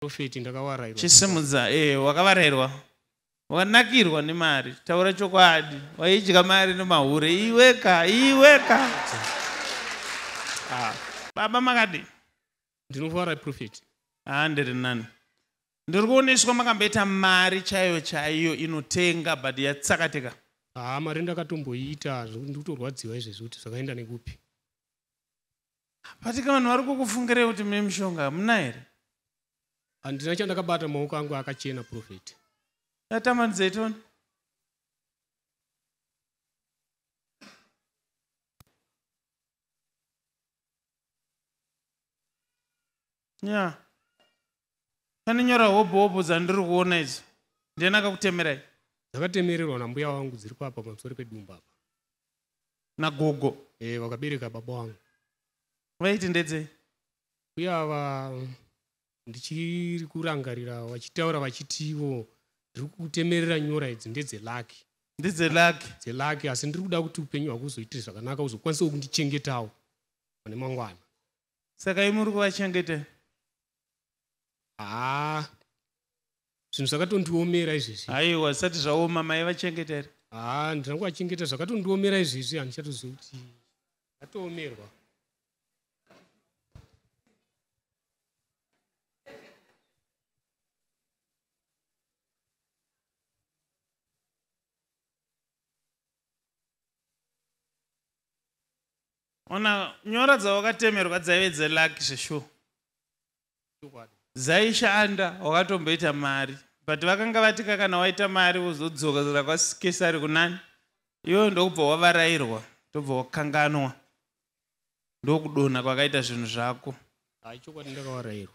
Prophet ndakavarairwa. Chisimudza eh wakavarairwa. Wakanakirwa nemari. Taura chokwadi. Waidya mari nemahure iweka iweka. Ah. Baba makadi. Ndinofara prophet. Ah ndiri nani. Ndiri kuoneswa makamboita mari chaiyo chaiyo inotenga but yatsakatika. Ah mari ndakatomboiita ndikutorwadziwa izvezvi kuti zvakaenda nekupi. But vanhu vari kukufungirei kuti mune mishonga hamuna here? Handina chandakabata maoko angu akachena prophet. Yatambandudzei tione. Ya. Pane nyora hobho hobho dzandiri kuona idzo. Ndiani akakutemerai? Dzakatemererwa nambuya wangu dziri papa pamusoro pedumba apa. Nagogo. Eh vakabereka baba wangu. Vaiti ndedzei? Mbuya ava ndichiri kurangarira vachitaura vachitivo ndiri kutemerera nyora idzi ndedzelaki. Ndedzelaki. Dzelaki asi ndiri kuda kuti upenyu hwako uzoitire zvakanaka uzokwanisawo kundichengetawo pane mangwana. Saka imi muri kuvachengeta? Haa zvinhu zvakatondiomera izvezvi. Haiwa zvisati zvaoma maivachengeta here? Haa ndina kuvachengeta zvakatondiomera izvezvi handichatozivi kuti ndatoomerwa. Ona nyora dzawakatemerwa dzaive dzeluck zveshuwa. Dzaishanda wakatomboita mari but vakanga vatika kana waita mari wozodzoka zora kwaKesari kunani iwewe ndokubva wavarairwa ndobva wakanganwa ndokudonha kwakaita zvinhu zvako. Hai chokwadi ndakavarairwa.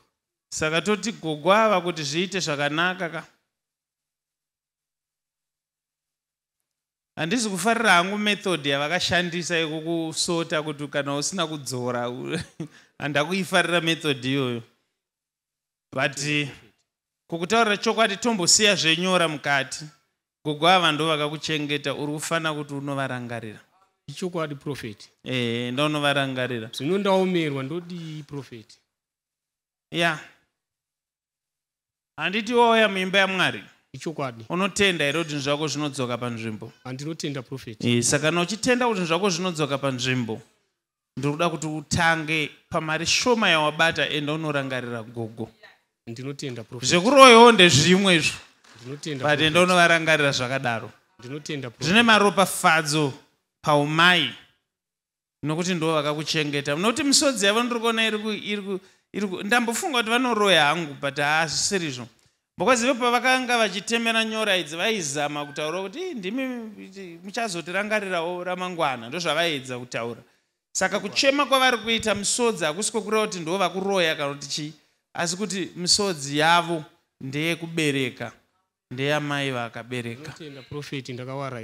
Saka toti gogo ava kuti zviite zvakanaka ka. Handisi kufarira hangu method yavakashandisa yekukusota kuti kana usina kudzora handakuifarira method iyoyo but kukutaurira chokwadi tombosiya zvenyora mukati gogo ava ndo vakakuchengeta uri kufanira kuti unovarangarira. Ichokwadi prophet. Ehe ndaunovarangarira. Zvino ndaomerwa ndodii prophet. Yeah. Handiti wauya muimba yaMwari? Ichokwadi. Unotenda here kuti zvinhu zvako zvinodzoka panzvimbo? Handinotenda prophet. E, saka kana uchitenda kuti zvinhu zvako zvinodzoka panzvimbo, ndiri kuda kuti utange pamari shoma yawabata, enda unorangarira gogo. Ndinotenda prophet. Zvekuroyawo ndezvimwe izvo. Ndinotenda. But enda unovarangarira zvakadaro. Ndinotenda prophet. Zvine maropafadzo paumai. Nokuti ndivo vakakuchengeta. Nokuti misodzi yavo ndiri kuona iri iri ndambofunga kuti vanoroya hangu but haazvisirizvo because ivo pavakanga vachitemera nyora idzi vaizama kutaura kuti ndimi muchazotirangarirawo ramangwana ndozvavaiedza kutaura saka kuchema kwavari kuita misodzi hakusi kwekureva kuti ndivo vakuroya kana kuti chii asi kuti misodzi yavo ndeyekubereka ndeyamai vakabereka.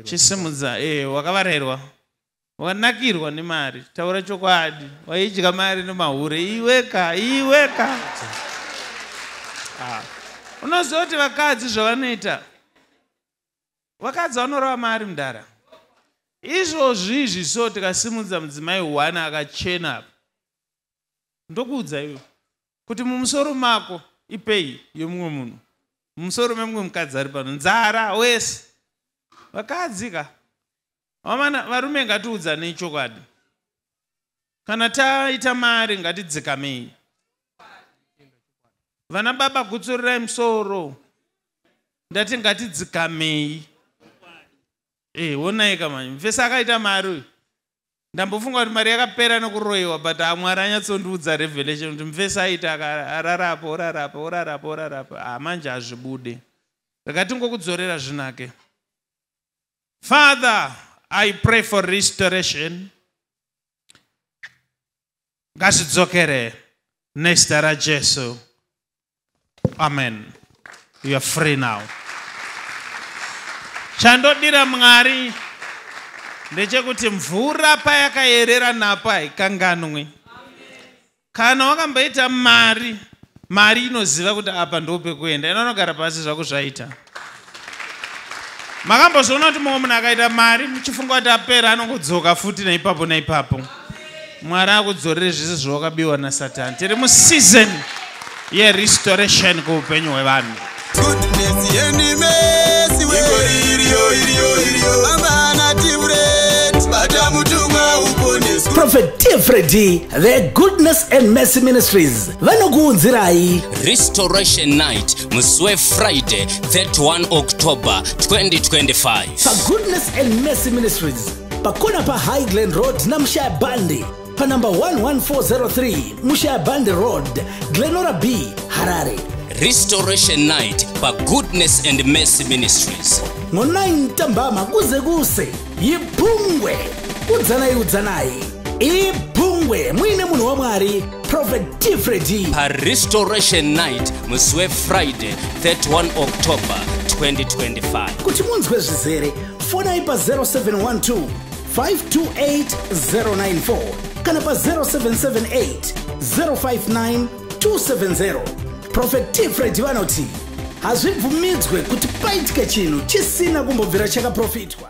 Chisimudza eh wakavarairwa. Wakanakirwa nemari taura chokwadi waidya mari nemahure iweka iweka. Ah. Unoziva kuti vakadzi zvavanoita vakadzi vanorova mari mudhara izvozvi izvi so tikasimudza mudzimai one akachena apa ndokuudza iwe kuti mumusoro mako ipei yemumwe munhu mumusoro memumwe mukadzi ari pano nzara wese vakadzi ka Vamana varume ngatiudzanei chokwadi. Kana taita mari ngatidzikamei. Vana baba gutsurirai musoro. Ndati ngatidzikamei. Eh, honai kamanje. Mfesi akaita mari uyu. Ndambofunga kuti mari yakapera nekuroiwa but ah, Mwari anyatsondiudza revelation kuti mfesi aita ararapo orarapo orarapo orarapo. Ah, manje hazvibude. Rega tingokudzorera zvinake. Father, I pray for restoration. Ngazvidzokere nezita raJesu. Amen. You are free now. Chandodira Mwari ndechekuti mvura payakayerera napo haikanganwi. Kana wakamboita mari, mari inoziva kuti apa ndopekuenda. Ino anogara pasi zvako zvaita. Makambozviona kuti mumwe munhu akaita mari muchifunga kuti apera anongodzoka futi naipapo naipapo. Mwari akudzorere zvese zvawakabiwa naSatani. Tiri museason Yerestoration kuupenyu hwevanhu. Goodness and mercy we. Iriyo, iriyo, iriyo. Bamba naTiburet, bata mutumwa uponeswe. Prophet T Freddy, the Goodness and Mercy Ministries vanokuunzirai Restoration Night musi weFriday 31 October 2025. PaGoodness and Mercy Ministries, pakona paHigh Glen Road naMushaya Bandi, panumber 11403 Mushaya Bandi Road, Glenora B, Harare. Restoration Night paGoodness and Mercy Ministries. Ngo-9 ntambama kuze kuse yiphungwe. Udzanai, udzanai, iphungwe muine munhu waMwari, Prophet T Freddy. PaRestoration Night musi weFriday 31 October 2025. Kuti munzwe zvizere, fonai pa0712 528 094 kana pa0778 059 270. Prophet T Freddy vanoti hazvibvumidzwe kuti paitike chinhu chisina kumbobvira chakaprofitwa.